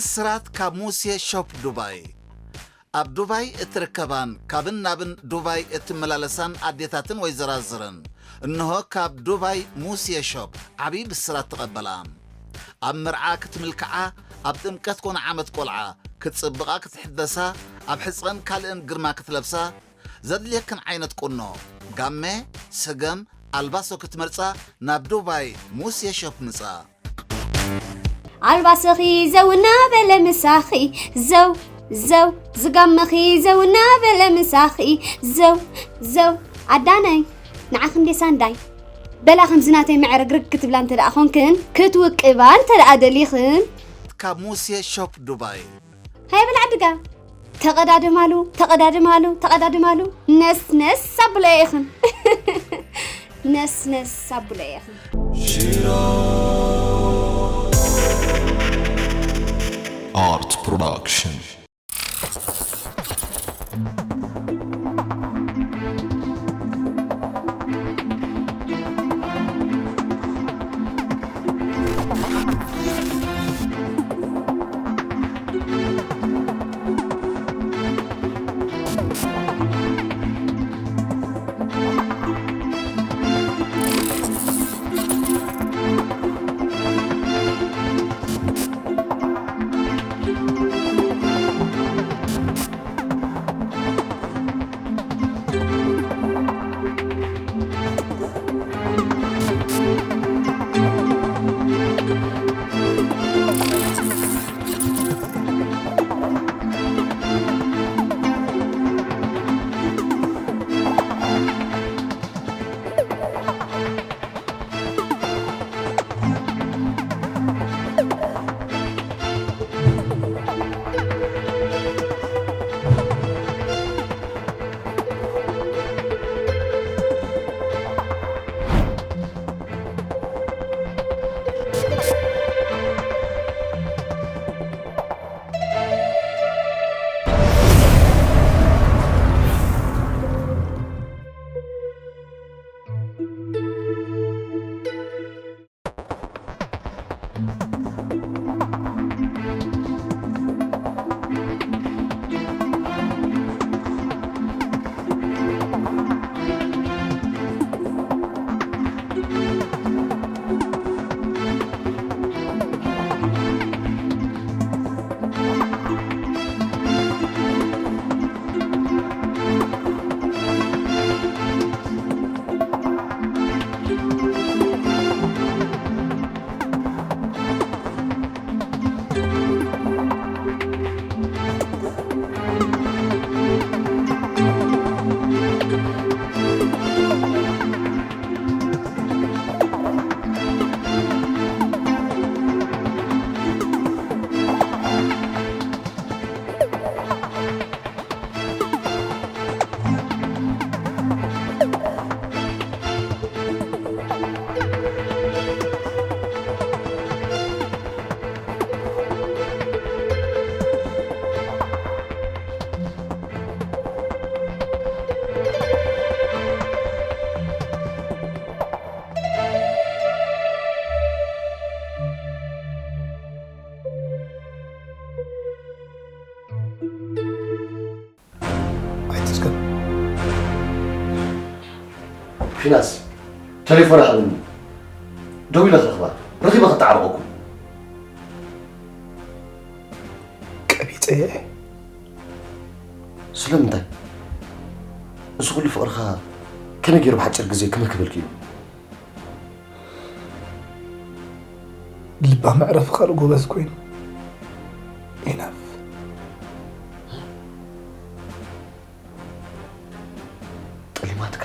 ብስራት ካብ ሙሴ ሾፕ ዱባይ። ኣብ ዱባይ እትርከባን ካብን ናብን ዱባይ እትመላለሳን ኣዴታትን ወይዘራዝርን፣ እንሆ ካብ ዱባይ ሙሴ ሾፕ ዓብዪ ብስራት ተቐበላ። ኣብ መርዓ ክትምልክዓ፣ ኣብ ጥምቀት ኮነ ዓመት ቆልዓ ክትጽብቓ ክትሕደሳ፣ ኣብ ሕጸን ካልእን ግርማ ክትለብሳ፣ ዘድልየክን ዓይነት ቁኖ፣ ጋመ፣ ሰገም፣ ኣልባሶ ክትመርጻ ናብ ዱባይ ሙሴ ሾፕ ምጻ። ኣልባስኺ ዘው እናበለ ምሳኺ፣ ዘው፣ ዘው፣ ዝጋመኺ ዘው እናበለ ምሳኺ፣ ዘው፣ ዘው። ኣዳነይ፣ ንዓኺ እንዴ ሳንዳይ? በላ ከምዚ ናተይ መዕረግርግ ክትብላ እንተ ደኣ ኾንክን፣ ክትውቅባ እንተ ደኣ ደሊኽን። ካብ ሙሴ ሾፕ ዱባይ። ሃይ በላ ዓድጋ፣ ተቐዳደማሉ፣ ተቐዳደማሉ፣ ተቐዳደማሉ። ነስነስ ኣብሎ ኢኽን። ነስነስ ኣብሎ ኢኽን። Art Production. ኣይትስከፍ። ፊናስ፣ ተሌፎን ኣቕርብኒ። ደው ኢለ ክረኽባ። ረኺበ ክተዓረቐኩም። ቀቢጸ እየ። ስለምንታይ? እዚ ኩሉ ፍቕርኻ ከመይ ገይሩ ብሓጺር ግዜ ክምክብል ክኢሉ? ልባ መዕረፊ ካልእ ጎበዝ ኮይኑ። ኢናፍ። ጠሊማትካ?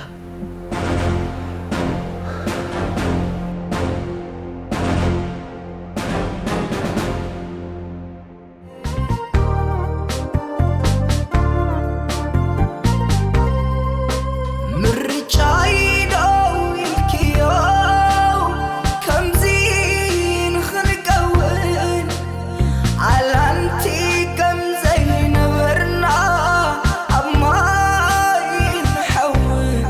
ምርጫይ ደው ኢልክዮ ከምዚ ንኽንከውን ኣላንቲ ከም ዘይነበርና ኣብ ማይ ንሓውን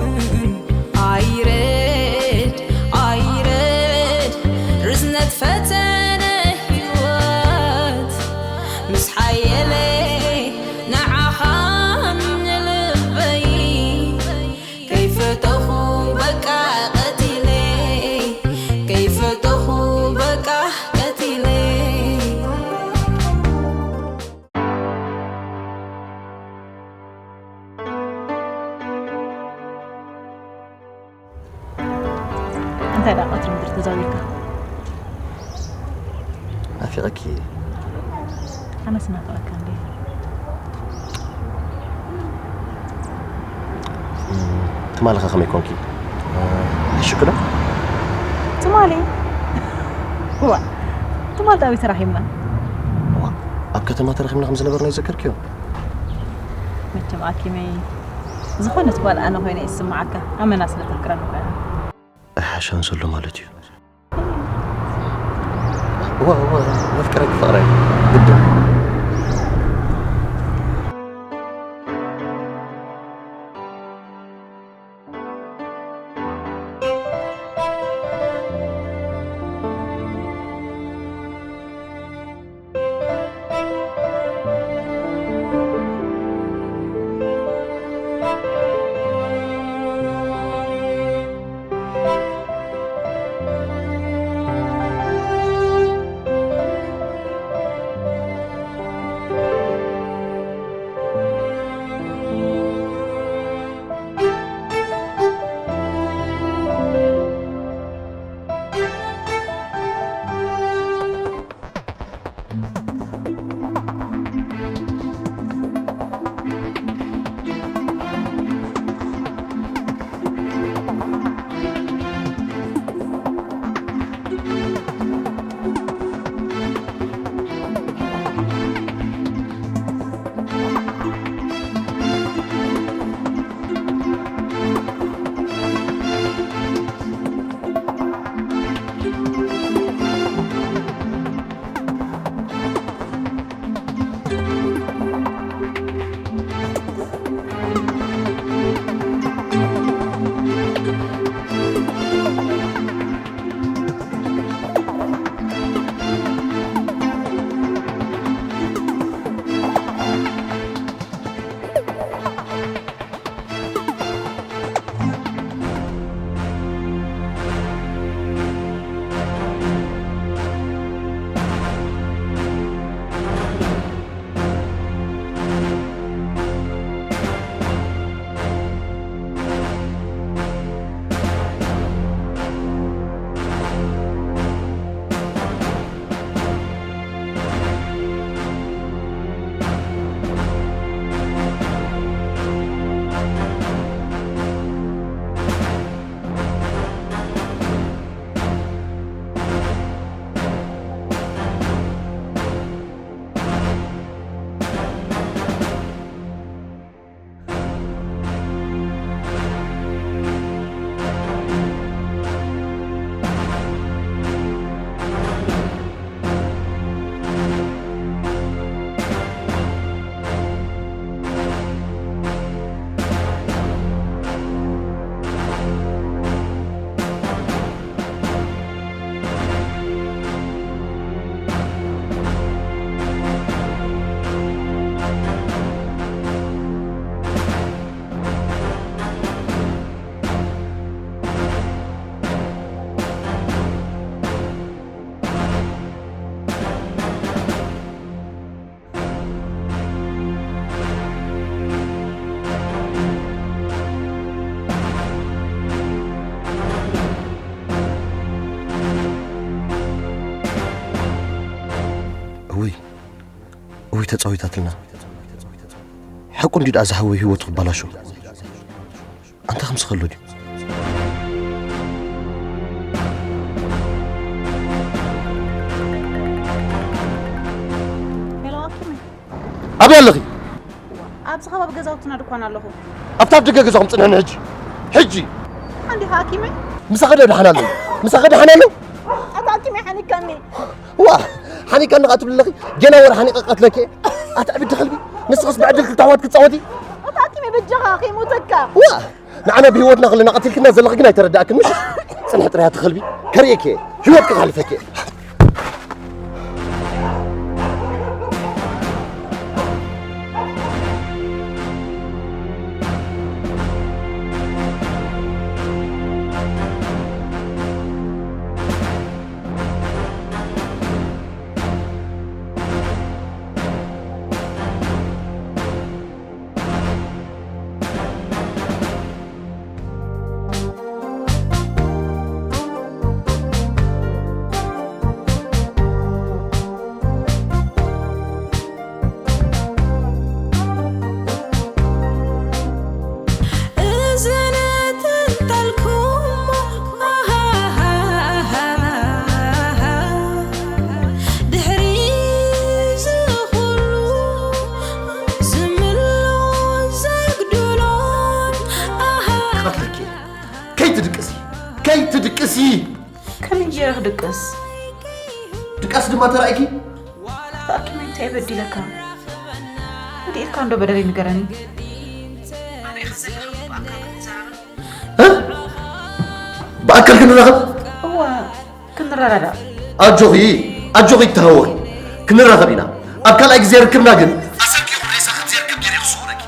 እንታይ ደኣ ቀትሪ ምድሪ ተዛዊርካ? ናፊቐኪ እየ። ኣነስ ናፍቐካ እንዴ? እም፣ ትማሊ ኸ ከመይ ኮንኪ? እ፣ ሕሽኪ ዶ? ትማሊ? ዋ፣ ትማሊ ጣቢ ተራኺብና። ዋ፣ ኣብ ከተማ ተራኺብና ከም ዝነበርና ይዘከርክዮ? መቸም ኣኪመይ፣ ዝኾነት ጓል ኣነ ኮይነ ይስምዓካ፣ ኣመና ስለ ተፍቅረኒ ኮይና። ኣይሓሻን ዘሎ ማለት እዩ። እዋ፣ እዋ፣ መፍቀረኪ ፍቕረይ፣ ግድን። እውይ፣ እውይ፣ ተጻዊታትልና። ሓቁ እንዲ ደኣ ዝሃወይ ህይወቱ ክባላሾ። ኣንታ ከምዚ ከሎ ድዩ? ሄሎ፣ ኣኪመይ። ኣበይ ኣለኺ? ኣብዚ ከባቢ ገዛውትና ድኳን ኣለኹ። ኣብታ ኣብ ደገ ገዛኹም ጽንሕኒ ሕጂ። ሕጂ። እንዲኻ ኣኪመይ? ምሳኸ ዶ ደሓን ኣሎ? ምሳኸ ደሓን ኣሎ? ኣታ ኣኪመይ ሓኒካኒ። ዋ፣ ሓኒካኒ ኸኣ ትብሊ ኣለኺ? ገና ወረ ሓኒቐ ቀትለኪ። ኣታ ዕብዲ ከልቢ፣ ንስኽስ ብዕድል ክልተ ኣሕዋት ክትጻወቲ? ኣታ ኣኪመይ በጃኻ ከይሞተካ። ዋ፣ ንዓና ብህይወትና ከለና ቀቲልክና ዘለኺ ግን ኣይተረዳእክን፣ ምሽ? ጽንሒ ጥራይ ኣቲ ከልቢ፣ ከርእየኪ እየ፣ ህይወትኪ ከሕልፈኪ እየ። ከይትድቅሲ። ከመይ ገይረ ክድቅስ? ድቃስ ድማ ተራእኪ። ተኣኪመ እንታይ በዲለካ? እንዲኢልካ እንዶ በደለይ ንገረኒ። ኣበይ ኢኻ ዘለኻ? ብኣካል ክንዘራረብ? እ? ብኣካል ክንራኸብ? እዋ ክንረዳዳእ። ኣጆኺ ኣጆኺ ይተሃወኺ። ክንራኸብ ኢና። ኣብ ካልኣይ ግዜ ርክብና ግን ኣሰኪኹ ሬሳ ከም ዘይርከብ ገይረ ክስውረኪ።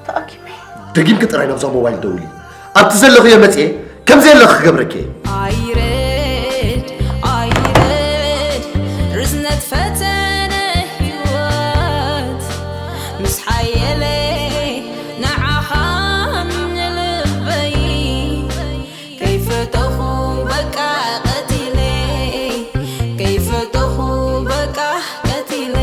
ተኣኪመ። ደጊምኪ ጥራይ ናብዛ ሞባይል ደውሊ። ኣብቲ ዘለኽዮ መጽየ ከም ዘየለኺ ክገብረኪ እየ። ኣይረድ ኣይረድ ርዝነት ፈተነ ህይወት ምስ ሓየለ ንዓኻን ንልበይ ከይፈተኹ በቃ ቀቲለ ከይፈተኹ በቃ ቀቲለ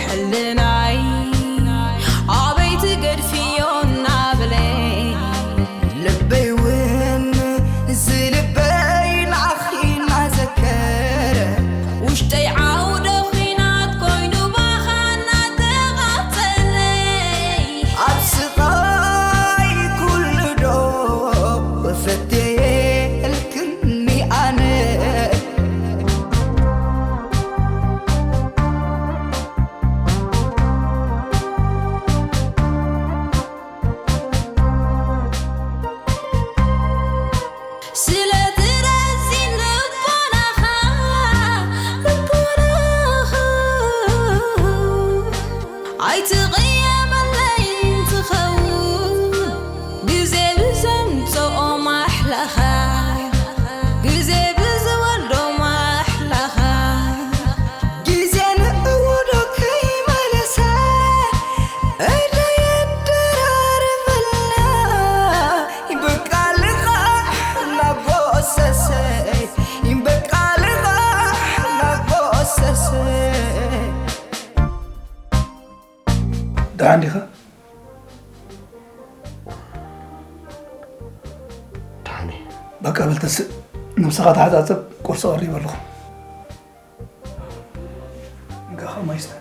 ሕልናይ ኣበይ ትገድፍዮ እናበለ ልበይ እውን ዝልበይ ንዓኺ እናዘከረ ውሽጠይ ዓውደ ኺናት ኮይኑ ባኻ እናተቓጸለ ኣብ ስቓይ ኩሉ ዶ ፈትየልክኒ ኣነ ስለቲ ረዚን ልቦናኻ ልቦናኻ ኣይትቕየመለይን ትኸውን ግዜ ብዘምጽኦ ማሕላኻ ግዜ ብዝወልዶ ማሕላኻ ግዜ ንእውዶ ከይመለሰ እደየደራርበልና ይበቃ ልቓሕ እናጎሰሰ ይበቃ ልቓሕ እናጎሰሰ ደሓን ዲኻ? ደሓን እየ። በቃ በል ተስእ፣ ነብስኻ ተሓጻጸብ፣ ቁርሲ ቀሪበ ኣለኹ። እንካ ኸኣ ማይ ስተ።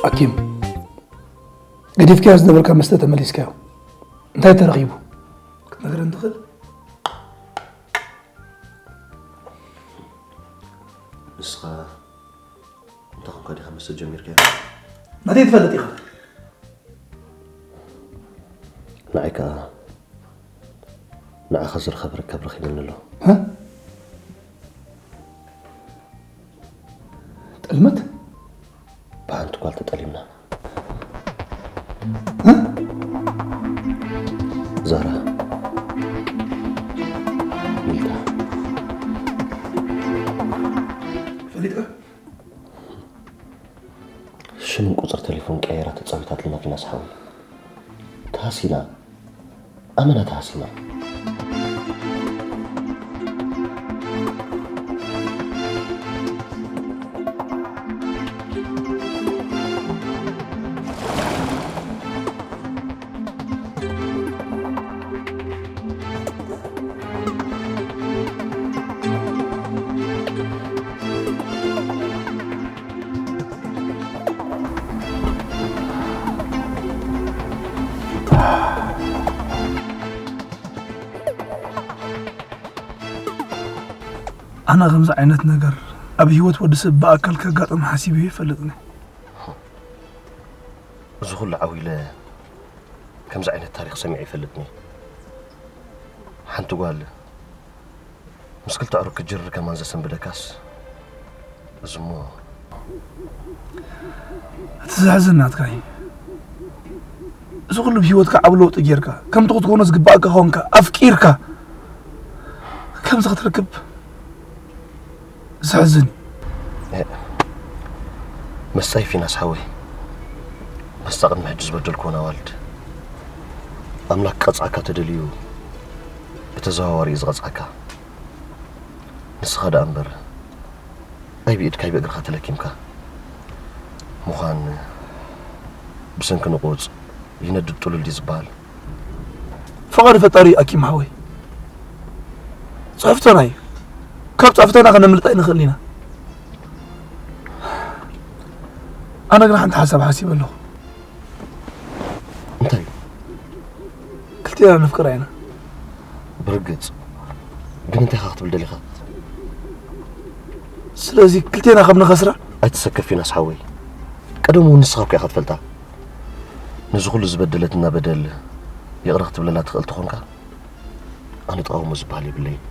ኣኪም፣ ገዲፍካዮ ዝነበርካ መስተ ተመሊስካዮ። እንታይ ተረኺቡ? ክትነግረን ትኽእል? ንስኻ እንታይ ኮንካ ዲኻ መስተ ጀሚርካዮ? ናተይ ትፈልጥ ኢኻ። ንዓይ ከኣ ንዓኻ ዝረኸበ ርካብ ረኺበኒ ኣሎ። ጥልመት? ብሓንቲ ጓል ተጠሊምና። ሽምን ቁፅር ቴሌፎን ቀይራ ተፃዊታትልና ፊናስ ሓወይ። ተሃሲና። ኣመና ተሃሲና። ኣነ ከምዚ ዓይነት ነገር ኣብ ህይወት ወዲ ሰብ ብኣካል ከጋጥም ሓሲበ ይፈልጥኒ። እዚ ኩሉ ዓው ኢለ ከምዚ ዓይነት ታሪኽ ሰሚዐ ይፈልጥኒ። ሓንቲ ጓል ምስ ክልተ ኣዕሩኽ ክትጅርር ከማን ዘሰንብደካስ፣ እዚ እሞ እቲ ዘሕዝን ናትካ እዩ። እዚ ኩሉ ብህይወትካ ዓብ ለውጢ ጌርካ፣ ከምቲ ክትኮኖ ዝግባኣካ ኾንካ፣ ኣፍቂርካ፣ ከምዚ ክትርክብ ዘሕዝን እዩ። መሳይ ፊናስ ሓወይ፣ መሳ ቅድሚ ሕጂ ዝበደልኩወን ኣዋልድ፣ ኣምላኽ ክቐጽዓካ ተደልዩ ብተዘዋዋሪ እዩ ዝቐጽዓካ። ንስኻ ደኣ እምበር፣ ኣይ ብኢድካ ኣይ ብእግርኻ ተለኪምካ። ምዃን ብሰንኪ ንቑጽ ይነድድ ጥሉል ድዩ ዝበሃል? ፍቓድ ፈጣሪ እዩ ኣኪም ሓወይ። ጽሕፍቶና እዩ። ካብ ጽሕፍቶና ከነምልጥ ኣይንኽእል ኢና። ኣነ ግና ሓንቲ ሓሳብ ሓሲበ ኣለኹ። እንታይ? ክልቴና ነፍቅራ ኢና። ብርግጽ። ግን እንታይ ኢኻ ክትብል ደሊኻ? ስለዚ ክልቴና ከም ንኸስራ? ኣይትሰከፍ ፊናስ ሓወይ። ቀደም እውን ንስኻ እኮ ኢኻ ትፈልጣ። ነዚ ኩሉ ዝበደለትና በደል ይቕረ ክትብለላ ትኽእል ተኾንካ፣ ኣነ ተቓውሞ ዝበሃል የብለይን።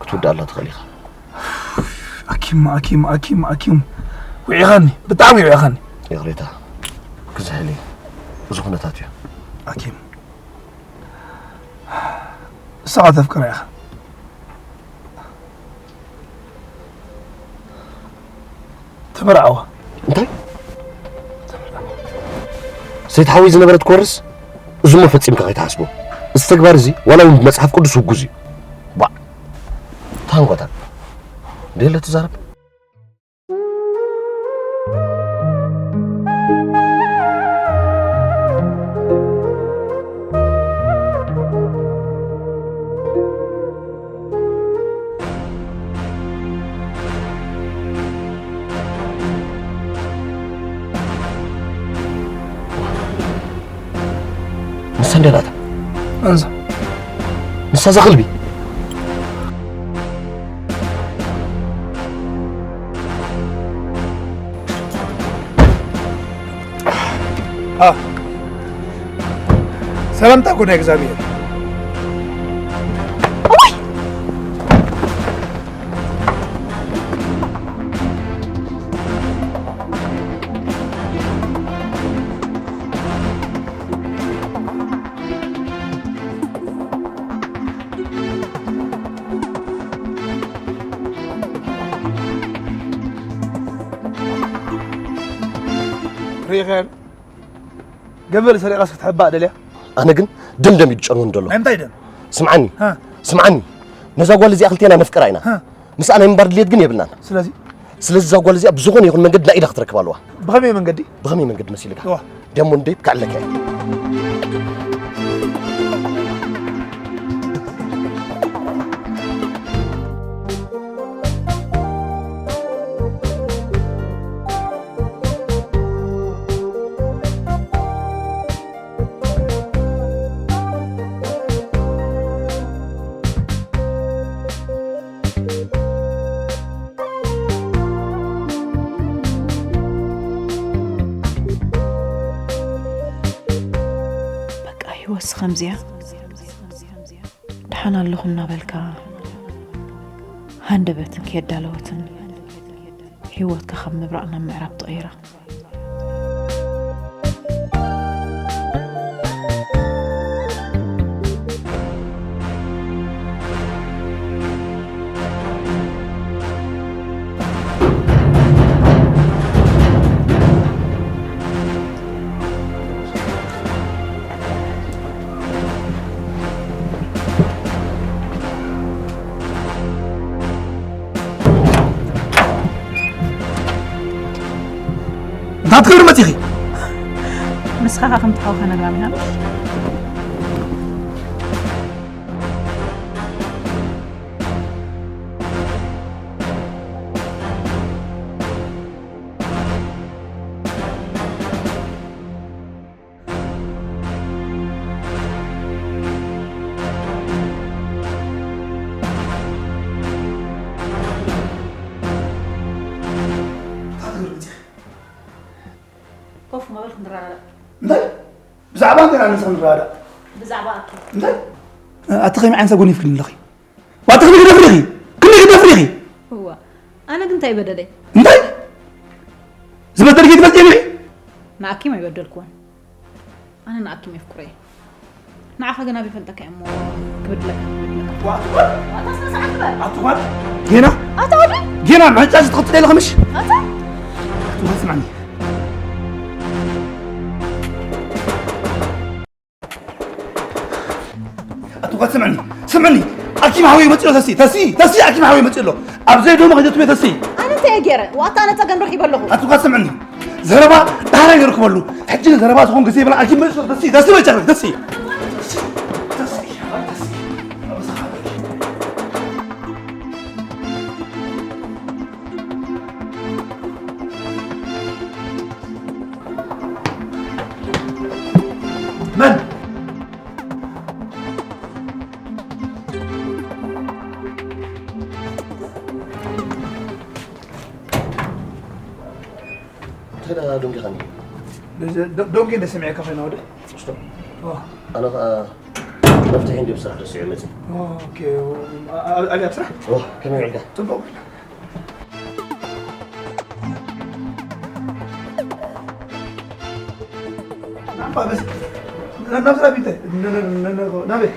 ክትውድኣላ ትኽእል ኢኻ። ኣኪም፣ ኣኪም፣ ኣኪም፣ ኣኪም። ውዒኻኒ፣ ብጣዕሚ ውዒኻኒ። ይቕሬታ። ክዝሕል እየ። እዚ ኩነታት እዩ። ኣኪም። ንስኻ ተፍቅራ ኢኻ። ተመርዓዋ። እንታይ? ሰይቲ ሓወይ ዝነበረት ክወርስ? እዚ እሞ ፈጺምካ ከይትሓስቦ። እዚ ተግባር እዚ ዋላ እውን ብመጽሓፍ ቅዱስ ውጉዝ እዩ። ባዕ። ታንጓታት። ደለ ትዛረብ? ንሳ እንድያ ናታ። ኣንዛ። ንሳ እዛ ከልቢ። ኣ፣ ሰላምታ ኮነ እግዚኣብሔር። ሪኸን ገመል ሰሪቓስ ክትሕባእ ደልያ? ኣነ ግን ደም ደም እዩ ዝጨንወኒ ዘሎ። ናይ ምንታይ ደም? ስምዓኒ፣ ሃ። ስምዓኒ። ነዛ ጓል እዚኣ ክልቴና ነፍቅራ ኢና። ሃ። ምስኣ ናይ ምንባር ድልየት ግን የብልናን። ስለዚ? ስለዚ እዛ ጓል እዚኣ ብዝኾነ ይኹን መንገዲ ናይ ኢዳ ክትረክብ ኣለዋ። ብኸመይ መንገዲ? ብኸመይ መንገዲ መሲልካ? እዋ። ደሞ እንዴ ብካዕለካ እየ። በቃ ህይወትስ ከምዚያ። ደሓን ኣለኹ እናበልካ ሃንደበትን ከየዳለወትን ህይወትካ ካብ ምብራቕ ናብ ምዕራብ ትቕይራ። ኣትገብሪ መጺኺ። ንስኻ ኸዓ ከምቲ ሓውኻ ነግራም ኢና። ኮፍ መበል ክንረዳዳእ። እንታይ? ብዛዕባ እንታይ ኢና ንስኻ ንረዳዳእ? ብዛዕባ ኣኪ። እንታይ? ኣቲ ከመይ ዓይነት ሰብ ጎኒፍክኒ ኣለኺ? ዋቲ ክንደይ ክደፍሪ ኢኺ? ክንደይ ክደፍሪ ኢኺ? እዋ፣ ኣነ ግን እንታይ በደለይ? እንታይ? ዝበደልኪ ትፈልጢ ዲኺ? ንኣኪም ኣይበደልኩዎን። ኣነ ንኣኪም የፍቅሮ እየ። ንዓኻ ግን ኣበይ ፈልጠካ እየ እሞ ክብድለካ ክብድለካ። ዋት ዋት ኣታ ስነ ስርዓት ግበር። ኣቲ ጓል ጌና ኣታ ወዲ ጌና ምሕጫ ዝትኽትል የለኸ ምሽ ኣታ ኣቲ ጓል ስማኒ ኣቲ ጓል ስምዕኒ ስምዕኒ ኣኪም ሃወይ መፅኦ ተሲ ተሲ ተሲ ኣኪም ሃወይ መፅኦ ኣሎ ኣብ ዘይደሞ ከጀትቤ ተሲ ኣነ እንታይ ገይረ ዋታ ኣነ ፀገም ረኺበ ኣለኹ ኣቲ ጓል ስምዕኒ ዘረባ ዳህራይ ገይሩ ክበሉ ሕጂ ንዘረባ ዝኾን ግዜ ይብላ ኣኪም መፅኦ ተሲ ተሲ መጨረሽ ተሲ መን እንታይ ደኣ ደንጊኻኒ? ደ- ደ- ደንጊ እንደ ሰሚዐካ ኮይና ወደ? ስቶ። ዋ። ኣነ ኸኣ መፍትሒ እንድዩ ብስራሕ ረሲዑ መጺእ። ኦኬ። ኣ- ኣ- ኣብያ ኣብ ስራሕ? ዋ፣ ከመይ ውዒልካ? ጽቡቕ። ናባ በስ ናብ ስራሕ ቢተ ናበይ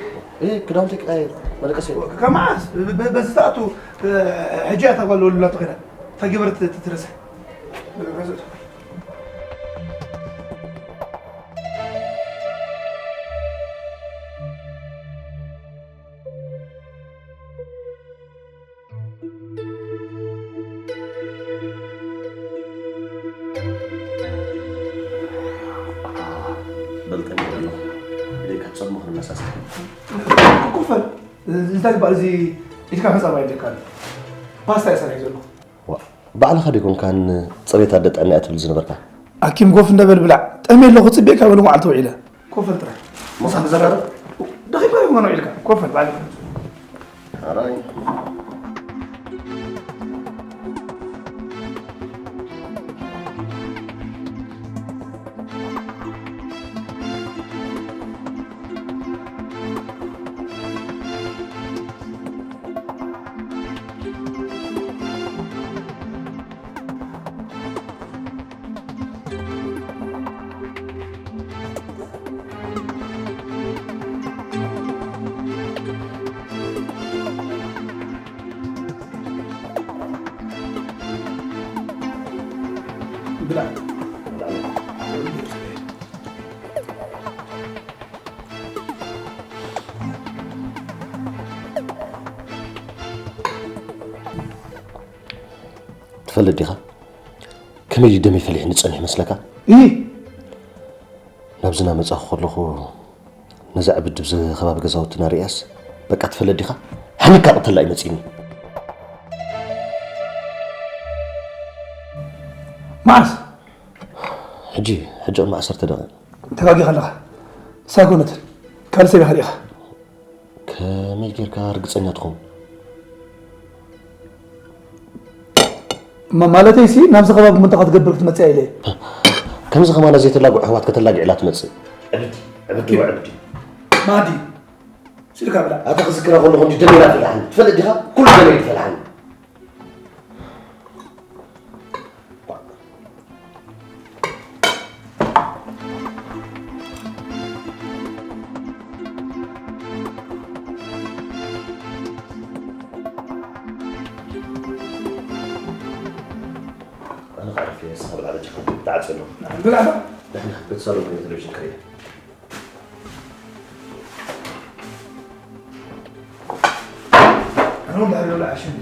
ክዳውንቲ ቀያየር መደቀስ ከም መዓስ በዚ ሰዓቱ ሕጂ እያ ተጓልወሉላ ተኸዳ ተገበረት ትረስሕ በልጠኒ ኣለኹ ኢለካ ጸልሞ ክንመሳሰል ኮፈል እንታይ ዝበሃል እዚ ኢድካ ከጻባ ይደካ ፓስታ ይሰራ ዘለኹ ባዕልኻ ዲኮንካን ጽሬት ኣደ ጥዕና እያ ትብል ዝነበርካ ኣኪም ኮፍ እንደበል ብላዕ ጠሜ ኣለኹ ጽቤካ በሉ መዓልቲ ውዒለ ኮፈል ጥራይ ምሳሕ ንዘራረብ ደኺምካ ይኮኖ ኢልካ ኮፈል ባዕልካ ኣራይ ትፈልጥ ዲኻ ከመይ ደመይ ፈሊሕኒ ጸኒሑ መስለካ? እይ! ናብዚ እናመጻኹ ከለኹ ነዛ ዕብድ ኣብዚ ከባቢ ገዛውትና ርእያስ በቃ ትፈልጥ ዲኻ? ሓኒካ ቅተላ እዩ መጺኒ። መዓስ? ሕጂ ሕጂ ቅድሚ ዓሰርተ ደቂቕ። ተጋጊኻ ኣለኻ። ሳይኮነትን ካልእ ሰብ ኢኻ ርኢኻ። ከመይ ጌርካ ርግጸኛ ትኸውን? ማለተይሲ ናብዚ ከባቢ ምንታ ክትገብር ክትመጽእ ኢለ ከምዚ ከማና ዘይተላግዑ ኣሕዋት ከተላግዕላ ትመጽእ ዕብዲ ዕብዲ ወዕብዲ ማዲ ስልካ ብላ ኣታ ክዝክራ ከለኹ እንዲ ደሜና ፈላሕኒ ትፈልጥ ዲኻ ኩሉ ደሜ ይፈላሕኒ ኣነ ክዓርፍ እየ ንስኻ ብላ በጃኻ ተዓፅሎ ብላዕባ ንሕና በቲ ሳሎን ኮይነ ቴሌቪዥን ክርኢ أنا ولا هذا ولا عشان.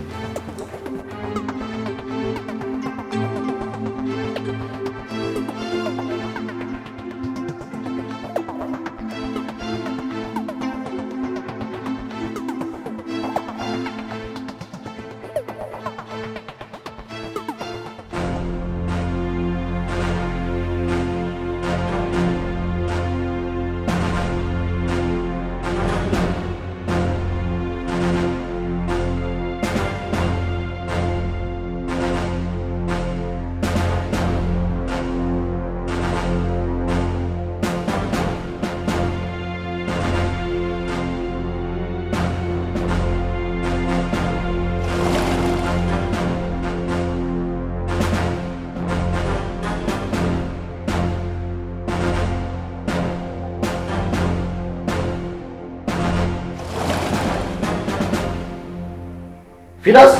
ኪዳስ